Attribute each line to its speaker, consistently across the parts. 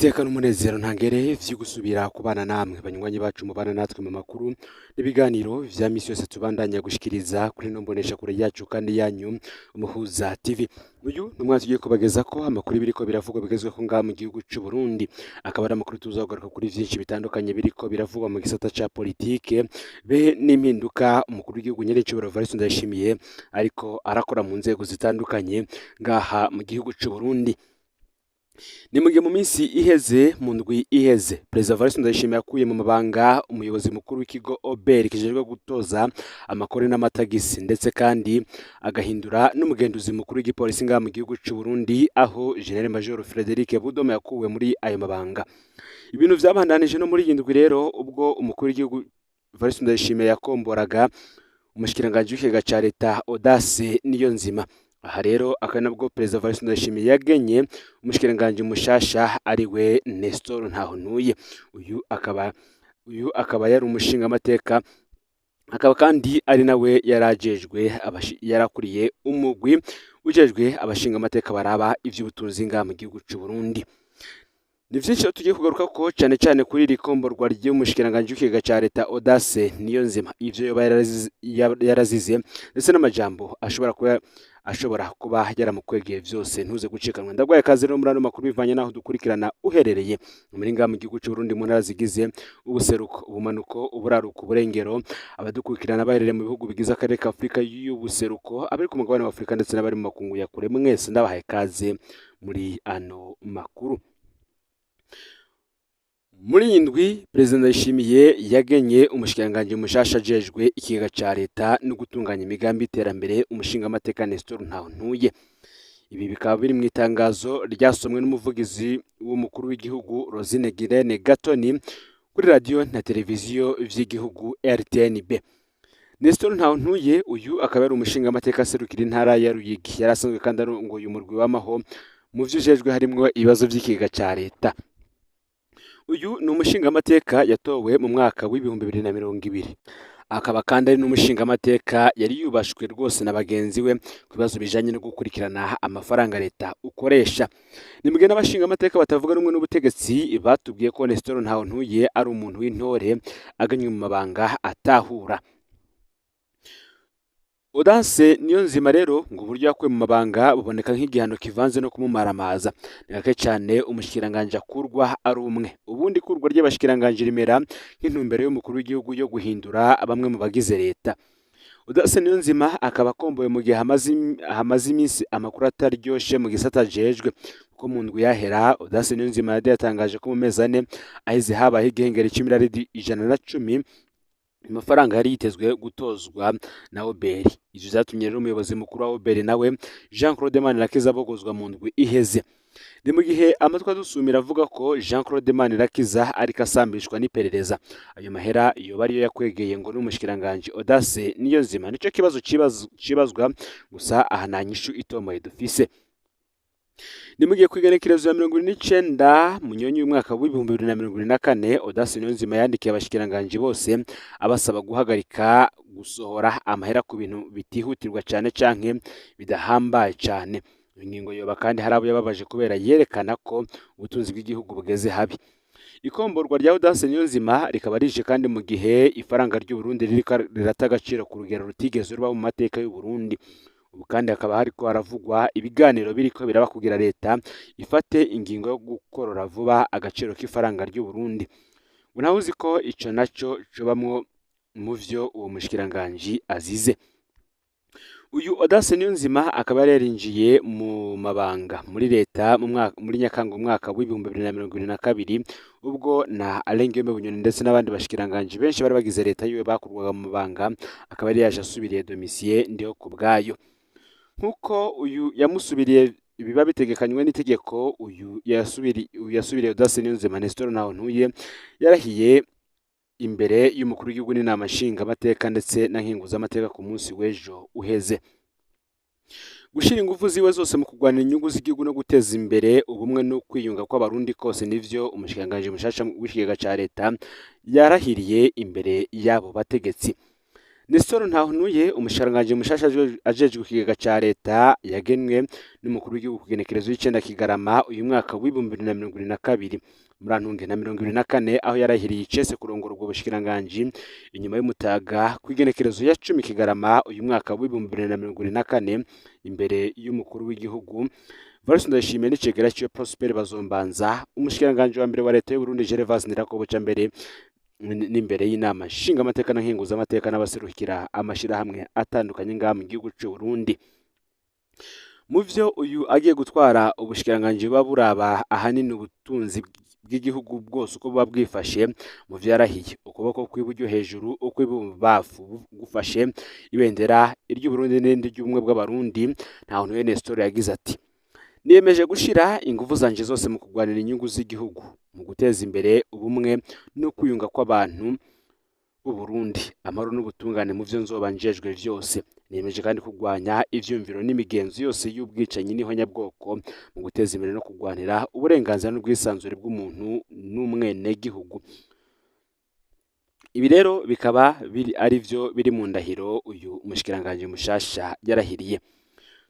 Speaker 1: Niteka n'umunezero ntangere vyo gusubira kubana namwe, banywanyi bacu mubana natwe mu makuru n'ibiganiro vya misi yose tubandanya gushikiriza kuri ino mboneshakure yacu kandi yanyu, Umuhuza TV. Uyu ni umwanya tugiye kubagezako amakuru biriko biravugwa bigezweho ngaha mu gihugu c'u Burundi, akaba ari amakuru tuzagaruka kuri vyinshi bitandukanye biriko biravugwa mu gisata ca politike be n'impinduka umukuru w'igihugu nyerecubahiro Evariste Ndayishimiye ariko arakora mu nzego zitandukanye ngaha mu gihugu c'u Burundi. Ni mu gihe mu minsi iheze, mu ndwi iheze, Perezida Evariste Ndayishimiye yakuye mu mabanga umuyobozi mukuru w'ikigo OBR kijejwe gutoza amakori n'amatagisi, ndetse kandi agahindura n'umugenduzi mukuru w'igipolisi ngaha mu gihugu c'u Burundi, aho General Major Frederic Budoma yakuwe muri ayo mabanga. Ibintu vyabandanije no muri iyi ndwi rero, ubwo umukuru w'igihugu Evariste Ndayishimiye yakomboraga umushikiranganji w'ikigega ca leta Audace Niyonzima. Aha rero akaba nabwo Perezida Evariste Ndayishimiye yagenye umushikiranganji mushasha, ari we Nestor Ntahontuye. Uyu akaba yari umushingamateka, akaba kandi ari nawe yarajejwe, yarakuriye umugwi ujejwe abashingamateka baraba ivy'ubutunzi ngaha mu gihugu c'u Burundi. Ni vyinshi tugiye kugaruka ko, cane cane kuri iri komborwa ry'umushikiranganji w'ikigega ca leta Audace Niyonzima, ivyo yoba yarazize, ndetse n'amajambo ashobora kuba yaramukwegeye. Vyose ntuze gucikanwa. Ndagwaye kaze rero muri ano makuru, bivanye n'aho dukurikirana uherereye muri ngaha mu gihugu c'u Burundi, mu ntara zigize ubuseruko, ubumanuko, uburaruko, uburengero, abadukurikirana baherereye mu bihugu bigize akarere ka Afurika y'ubuseruko, abari ku mugabane wa Afurika, ndetse n'abari mu makungu ya kure, mwese ndabahaye kaze muri ano makuru. Muri iyi ndwi, Perezida Ndayishimiye yagenye umushikiranganji mushasha ajejwe ikigega ca leta no gutunganya imigambi y'iterambere, umushingamateka Nestor Ntahontuye. Ibi bikaba biri mu itangazo ryasomwe n'umuvugizi w'umukuru w'igihugu Rosine Girene Gatoni kuri radiyo na televiziyo vy'igihugu RTNB. Nestor Ntahontuye uyu akaba ari umushingamateka aserukira intara ya Ruyigi, yari asanzwe kandi arongoye umurwi w'amaho mu vyo ujejwe harimwo ibibazo vy'ikigega ca leta. Uyu ni umushingamateka yatowe mu mwaka w'2020, akaba kandi ari n'umushingamateka yari yubashwe rwose na bagenzi we ku bibazo bijanye no gukurikirana amafaranga leta ukoresha. Ni mugihe n'abashingamateka batavuga rumwe n'ubutegetsi batubwiye ko Nestor Ntahontuye ari umuntu w'intore aganywe mu mabanga atahura. Audace Niyonzima rero, ngo uburyo yakuwe mu mabanga buboneka nk'igihano kivanze no kumumaramaza. Ni gake cyane umushikiranganji akurwa ari umwe. Ubundi ikurwa ry'abashikiranganji rimera nk'intumbero y'umukuru w'igihugu yo guhindura bamwe mu bagize leta. Audace Niyonzima akaba akomboye mu gihe hamaze iminsi amakuru ataryoshe mu gisata ajejwe, kuko mu ndwi yahera Audace Niyonzima yari yatangaje ko mu mezi 4 aheze habayeho igihengeri c'imiliyaridi 110 amafaranga yari yitezwe gutozwa na OBR. Ivyo vyatumye rero umuyobozi mukuru wa OBR nawe Jean Claude Manirakiza abogozwa mu ndwi iheze. Ni mu gihe amatwi adusumira avuga ko Jean Claude Manirakiza ariko asambishwa n'iperereza. Ayo mahera yoba ariyo yakwegeye ngo n'umushikiranganji Audace Niyonzima? Nico kibazo cibazwa gusa, aha nta nyishu itomoye dufise. Ni mu gihe ku igenekerezo ya 29 Munyonyi y'umwaka w'2024, Audace Niyonzima yandikiye abashikiranganji bose abasaba guhagarika gusohora amahera ku bintu bitihutirwa cane canke bidahambaye cane. Iyo ngingo yoba kandi hari abo yababaje kubera yerekana ko ubutunzi bw'igihugu bugeze habi. Ikomborwa rya Audace Niyonzima rikaba rije kandi mu gihe ifaranga ry'u Burundi ririko rirata agaciro ku rugero rutigeze ruba mu mateka y'u Burundi. Ubu kandi hakaba hariko haravugwa ibiganiro biriko biraba kugira leta ifate ingingo yo gukorora vuba agaciro k'ifaranga ry'u Burundi. Ngo nawe uzi ko ico naco cobamwo mu vyo uwo mushikiranganji azize. Uyu Audace Niyonzima akaba yari yarinjiye mu mabanga muri leta mu mwaka, muri Nyakanga umwaka w'2022, ubwo na Alain Guillaume Bunyoni ndetse n'abandi bashikiranganji benshi bari bagize leta yiwe bakurwaga mu mabanga, akaba yari yaje asubiriye Domitien Ndihokubwayo. Nk'uko uyu yamusubiriye biba bitegekanywe n'itegeko, uyu yasubiriye Audace Niyonzima, Nestor Ntahontuye, yarahiye imbere y'umukuru w'igihugu n'inama nshingamateka ndetse na nkenguzamateka ku munsi w'ejo uheze. Gushira ingufu ziwe zose mu kurwanira inyungu z'igihugu no guteza imbere ubumwe no kwiyunga kw'Abarundi kose, nivyo umushikiranganji mushasha w'ikigega ca leta yarahiriye imbere y'abo bategetsi. Nestor Ntahontuye, umushikiranganji mushasha ajejwe ikigega ca leta, yagenwe n'umukuru w'igihugu ku kigenekerezo y'icenda Kigarama uyu mwaka w'2022, murantunge, na 2024, aho yarahiriye icese kurongora ubwo bushikiranganji inyuma y'umutaga ku igenekerezo ya 10 Kigarama uyu mwaka w'2024, imbere y'umukuru w'igihugu Evariste Ndayishimiye n'icegera ciwe Prosper Bazombanza, umushikiranganji wa mbere wa leta y'u Burundi Gervais Ndirakobuca, mbere n'imbere y'inama nshingamateka na nkenguzamateka n'abaserukira amashirahamwe atandukanye ngaha mu gihugu c'u Burundi. Mu vyo uyu agiye gutwara ubushikiranganji buba buraba ahanini ubutunzi bw'igihugu bwose uko buba bwifashe. Mu vyo yarahiye, ukuboko kw'iburyo hejuru, ukw'ibubamfu gufashe ibendera iry'Uburundi n'irindi ry'ubumwe bw'Abarundi, Ntahontuye Nestor yagize ati: "Niyemeje gushira inguvu zanje zose mu kurwanira inyungu z'igihugu, mu guteza imbere ubumwe no kwiyunga kw'abantu b'u Burundi, amahoro n'ubutungane mu vyo nzoba njejwe vyose. Niyemeje kandi kurwanya ivyumviro n'imigenzo yose y'ubwicanyi n'ihonyabwoko, mu guteza imbere no kurwanira uburenganzira n'ubwisanzure bw'umuntu n'umwenegihugu." Ibi rero bikaba biri ari vyo biri mu ndahiro uyu mushikiranganji mushasha yarahiriye.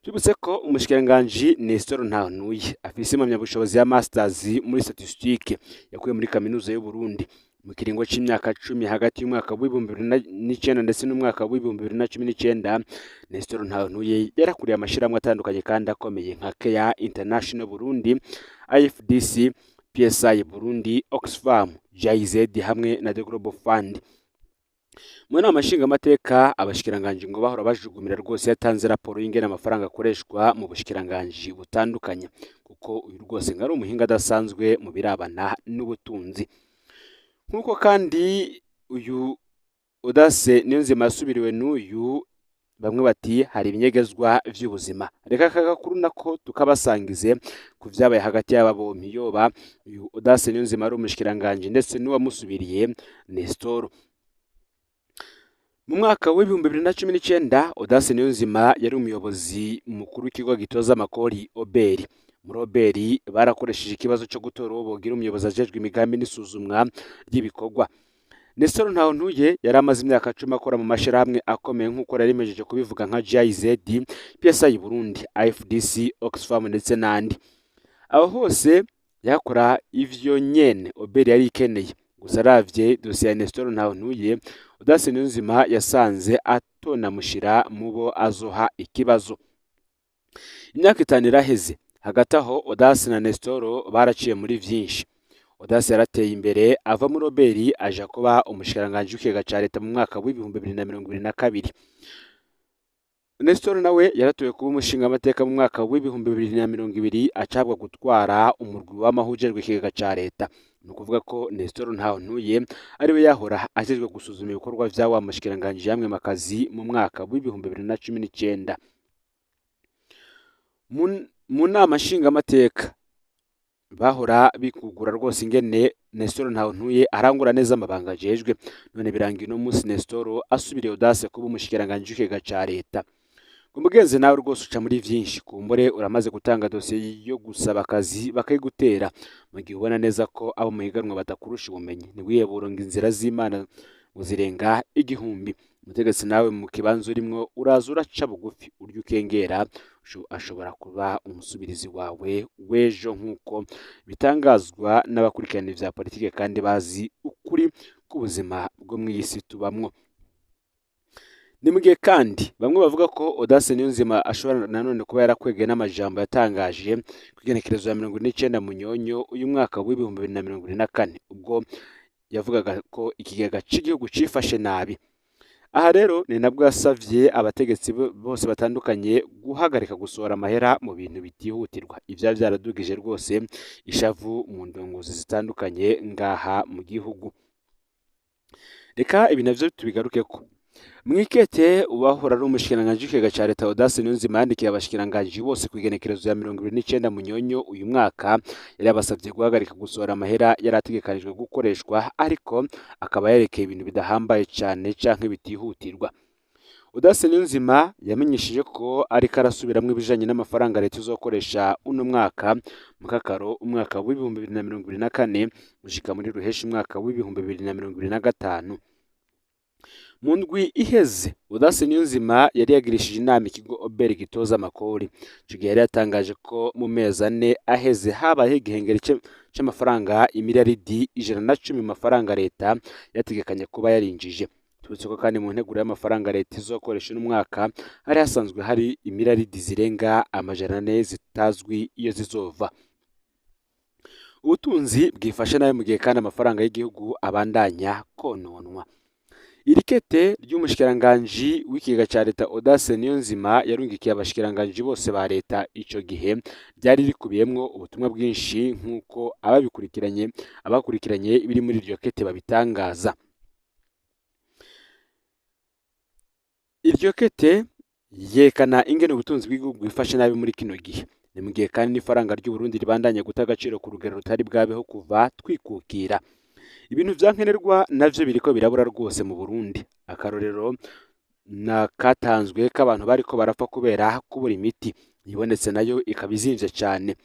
Speaker 1: Tubibutse ko umushikiranganji Nestor Ntahontuye afise impamyabushobozi ya masters muri statistique yakuye muri kaminuza y'u Burundi. Mu kiringo c'imyaka 10, hagati y'umwaka w'2009 ndetse n'umwaka w'2019, Nestor Ntahontuye yarakuriye amashirahamwe atandukanye kandi akomeye nka Care International Burundi, AFDC, PSI Burundi, Oxfam, GIZ hamwe na The Global Fund. Mu nama nshingamateka, abashikiranganji ngo bahora bajugumira rwose yatanze raporo y'ingene amafaranga akoreshwa mu bushikiranganji butandukanye, kuko uyu rwose ngo ari umuhinga adasanzwe mu birabana n'ubutunzi. Nk'uko kandi uyu Audace Niyonzima yasubiriwe n'uyu, bamwe bati hari ibinyegezwa vy'ubuzima. Reka aka gakuru nako tukabasangize ku vyabaye hagati y'aba bompi, yoba uyu Audace Niyonzima ari umushikiranganji ndetse n'uwamusubiriye Nestor. Mu mwaka w'2019, Audace Niyonzima yari umuyobozi mukuru w'ikigo gitoza amakori OBR. Muri OBR barakoresheje ikibazo cyo gutora uwo bogira umuyobozi ajejwe imigambi n'isuzumwa ry'ibikorwa. Nestor Ntahontuye yari amaze imyaka 10 akora mu mashirahamwe akomeye, nk'uko yari imejeje kubivuga, nka GIZ, PSI Burundi, AFDC, Oxfam ndetse n'andi. Aho hose yakora ivyo nyene OBR yari ikeneye. Gusa aravye dosiye ya Nestor Ntahontuye, Audace Niyonzima yasanze atonamushira mu bo azoha ikibazo. Imyaka 5 iraheze. Hagati aho Audace na Nestor baraciye muri vyinshi. Audace yarateye imbere, ava muri OBR aja kuba umushikiranganji w'ikigega ca leta mu mwaka w'2022. Nestor nawe yaratowe kuba umushingamateka mu mwaka w'2020, acabwa gutwara umurwi w'amaho ujejwe ikigega ca leta. Ni ukuvuga ko Nestor Ntahontuye ariwe yahora ajejwe gusuzuma ibikorwa vya wa mushikiranganji yamwe makazi mu mwaka w'2019. Mu nama nshingamateka bahora bikugura rwose ingene Nestor Ntahontuye arangura neza amabanga ajejwe. None birangiye uno munsi Nestor asubiriye Audace kuba umushikiranganji w'ikigega ca leta. Ngo mugenzi nawe rwose uca muri vyinshi, kumbure uramaze gutanga dosiye yo gusaba akazi bakayigutera, mu gihe ubona neza ko abo muhiganwa batakurusha ubumenyi. Ntiwihebure, ngo inzira z'Imana ngo zirenga igihumbi. Umutegetsi nawe mu kibanza urimwo uraza uraca bugufi, urya ukengera ashobora kuba umusubirizi wawe w'ejo, nk'uko bitangazwa n'abakurikirana ivya politike kandi bazi ukuri k'ubuzima bwo mw'isi tubamwo. Ni mu gihe kandi bamwe bavuga ko Audace Niyonzima ashobora nanone kuba yarakwegeye n'amajambo yatangaje ku igenekerezo ya 49 Munyonyo uyu mwaka w'2024, ubwo yavugaga ko ikigega c'igihugu cifashe nabi. Aha rero ni nabwo yasavye abategetsi bose batandukanye guhagarika gusohora amahera mu bintu bitihutirwa. Ivyaba vyaradugije rwose ishavu mu ndongozi zitandukanye ngaha mu gihugu. Reka ibi navyo tubigarukeko. Mwikete uwahora ari umushikiranganji w'ikigega ca leta Audace Niyonzima yandikiye abashikiranganji bose ku igenekerezo ya 29 Munyonyo uyu mwaka, yari yabasavye guhagarika gusohora amahera yari ategekanijwe gukoreshwa, ariko akaba yerekeye ibintu bidahambaye cane canke bitihutirwa. Audace Niyonzima yamenyesheje ko ariko arasubiramwo ibijanye n'amafaranga leta izokoresha uno mwaka mu kakaro umwaka w'2024 gushika muri ruheshi umwaka w'2025. Mu ndwi iheze Audace Niyonzima yari yagirishije inama ikigo Obert gitoza amakori. Ico gihe yari yatangaje ko mu mezi 4 aheze habayeho igihengeri c'amafaranga imiliyaridi 110 mu mafaranga leta yategekanye kuba yarinjije. Tubutse ko kandi mu nteguro y'amafaranga leta izokoresha uno mwaka hari hasanzwe hari imiliyaridi zirenga 400 zitazwi iyo zizova. Ubutunzi bwifashe nabi mu gihe kandi amafaranga y'igihugu abandanya kononwa. Iri kete ry'umushikiranganji w'ikigega ca leta Audace Niyonzima yarungikiye abashikiranganji bose ba leta ico gihe ryari rikubiyemwo ubutumwa bwinshi nk'uko abakurikiranye ibiri muri iryo kete babitangaza. Iryo kete yerekana ingene ubutunzi bw'igihugu bwifashe nabi muri kino gihe. Ni mu gihe kandi n'ifaranga ry'Uburundi ribandanya guta agaciro ku rugero rutari bwabeho kuva twikukira. Ibintu vyankenerwa navyo biriko birabura rwose mu Burundi. Akarorero na katanzwe k'abantu bariko barapfa kubera kubura imiti ibonetse nayo ikaba izimvye cane.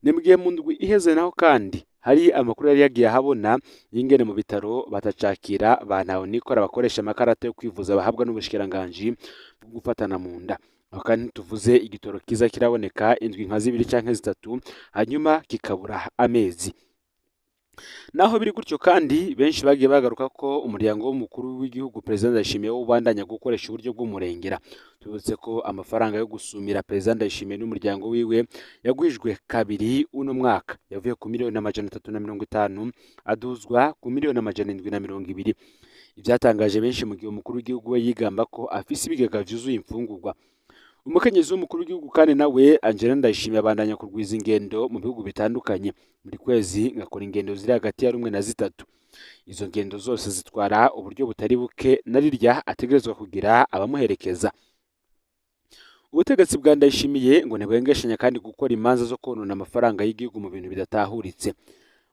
Speaker 1: Ni mu gihe mu ndwi iheze naho kandi hari amakuru yari yagiye ahabona y'ingene mu bitaro batacakira ba ntahonikora bakoresha amakarata yo kwivuza bahabwa n'ubushikiranganji bwo gufatana mu nda. Aho kandi ntituvuze igitoro kiza kiraboneka indwi nka 2 canke 3 hanyuma kikabura amezi. Naho biri gutyo kandi benshi bagiye bagaruka ko umuryango w'umukuru w'igihugu President Ndayishimiye ubandanya gukoresha uburyo bw'umurengera. Tubutse ko amafaranga yo gusumira President Ndayishimiye n'umuryango wiwe yagwijwe kabiri uno mwaka, yavuye ku miliyoni 350 aduzwa ku miliyoni 720. Ivyatangaje benshi mu gihe umukuru w'igihugu we yigamba ko afise ibigega vyuzuye imfungurwa. Umukenyezi w'umukuru w'igihugu kandi nawe Angelina Ndayishimiye abandanya kurwiza ingendo mu bihugu bitandukanye. Buri kwezi ngakora ingendo ziri hagati ya 1 na 3. Izo ngendo zose zitwara uburyo butari buke na rirya ategerezwa kugira abamuherekeza. Ubutegetsi bwa Ndayishimiye ngo ntibwengeshanya kandi gukora imanza zo konona amafaranga y'igihugu mu bintu bidatahuritse.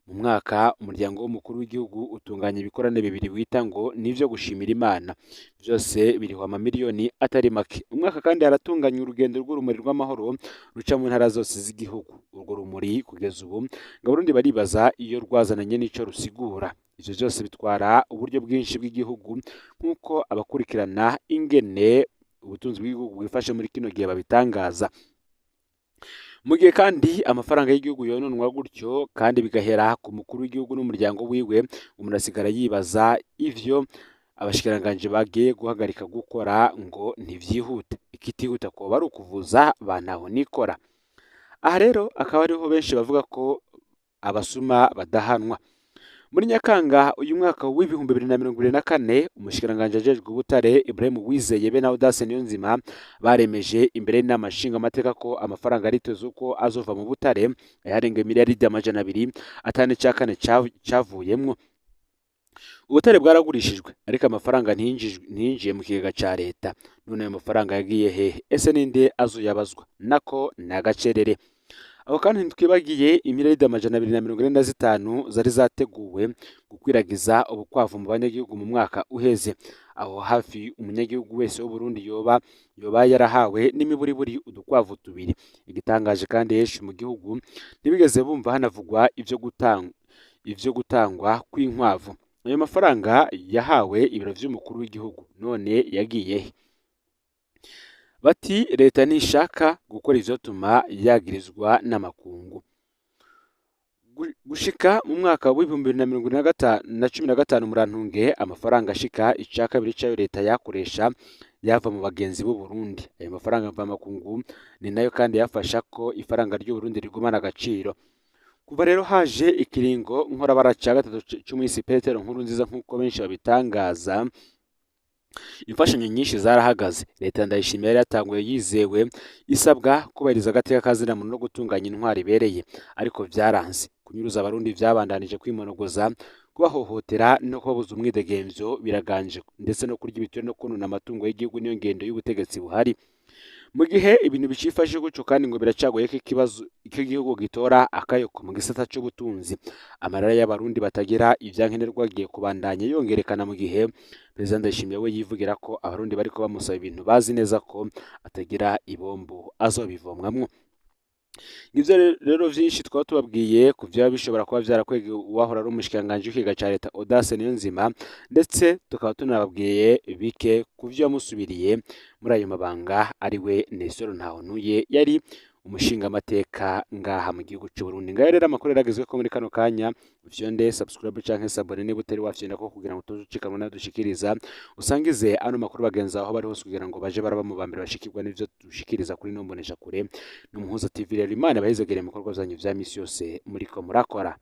Speaker 1: Mu mwaka umuryango w'umukuru w'igihugu utunganya ibikorane 2 wita ngo nivyo gushimira Imana, vyose birihwa amamiliyoni atari make. Umwaka kandi haratunganywa urugendo rw'urumuri rw'amahoro ruca mu ntara zose z'igihugu. Urwo rumuri kugeza ubu ngo Abarundi baribaza iyo rwazananye n'ico rusigura. Ivyo vyose bitwara uburyo bwinshi bw'igihugu nk'uko abakurikirana ingene ubutunzi bw'igihugu bwifashe muri kino gihe babitangaza. Mu gihe kandi amafaranga y'igihugu yononwa gutyo kandi bigahera ku mukuru w'igihugu n'umuryango wiwe, umuntu asigara yibaza ivyo abashikiranganji bagiye guhagarika gukora ngo ntivyihute. Ikitihuta koba ari ukuvuza ba ntahonikora. Aha rero akaba ariho benshi bavuga ko abasuma badahanwa. Muri Nyakanga uyu mwaka w'2024 umushikiranganji ajejwe ubutare Ibrahim Uwizeye be na Audace Niyonzima baremeje imbere y'inama nshingamateka ko amafaranga ariteze uko azova mu butare ayarenga miliyaridi 200 5.4 cavuyemwo. Ubutare bwaragurishijwe ariko amafaranga ntiyinjiye mu kigega ca leta. None ayo mafaranga yagiye hehe? Ese ninde azoyabazwa? Nako ni agacerere. Aho kandi ntitwibagiye imiliyaridi 245 zari zateguwe gukwiragiza ubukwavu mu banyagihugu mu mwaka uheze. Aho hafi umunyagihugu wese w'Uburundi yoba yarahawe n'imiburiburi udukwavu 2. Igitangaje kandi henshi mu gihugu ntibigeze bumva hanavugwa ivyo gutangwa kw'inkwavu. Ayo mafaranga yahawe ibiro vy'umukuru w'igihugu none yagiye he? Bati leta ntishaka gukora ivyotuma yagirizwa n'amakungu. Gushika mu mwaka w'2015 murantunge amafaranga ashika 2/4 cayo leta yakoresha yava mu bagenzi b'u Burundi. Ayo mafaranga mva makungu ni nayo kandi yafasha ko ifaranga ry'u Burundi rigumana agaciro. Kuva rero haje ikiringo nkorabara ca 3 c'umwisi Petero Nkurunziza nk'uko benshi babitangaza, imfashanyo nyinshi zarahagaze. Leta Ndayishimiye yari yatanguye yizewe isabwa kubahiriza agateka kazina muntu no gutunganya intwari ibereye, ariko vyaranse. Kunyuruza abarundi vyabandanije kwimonogoza, kubahohotera no kubabuza umwidegemvyo biraganje, ndetse no kurya ibitore no kunona amatungo y'igihugu niyo ngendo y'ubutegetsi buhari. Mu gihe ibintu bicifashe gutyo kandi ngo biracagoye ko ikibazo igihugu gitora akayoko mu gisata c'ubutunzi. Amarara y'abarundi batagira ivyankenerwa agiye kubandanya yongerekana mu gihe Perezida Ndayishimiye we yivugira ko abarundi bariko bamusaba ibintu bazi neza ko atagira ibombo azobivomwamwo. Ngivyo rero vyinshi twaba tubabwiye ku vyaba bishobora kuba vyarakwega uwahora ari umushikiranganji w'ikigega ca leta Audace Niyonzima, ndetse tukaba tunababwiye bike ku vyo yamusubiriye muri ayo mabanga, ariwe Nestor Ntahontuye yari umushingamateka ngaha mu gihugu c'u Burundi. Ngayo rero amakuru yaragezweko muri kano kanya. Ufyonde subscribe canke s'abonner niba utari wafyonda ko, kugira ngo utoze ucikanwa n'ayo dushikiriza. Usangize ano makuru bagenzi aho bari hose, kugira ngo baje baraba mu bambere bashikirwa n'ivyo dushikiriza kuri no mbonesha kure n'Umuhuza TV. Rero Imana ibahezagire mu bikorwa vyanyu vya misi yose muriko murakora.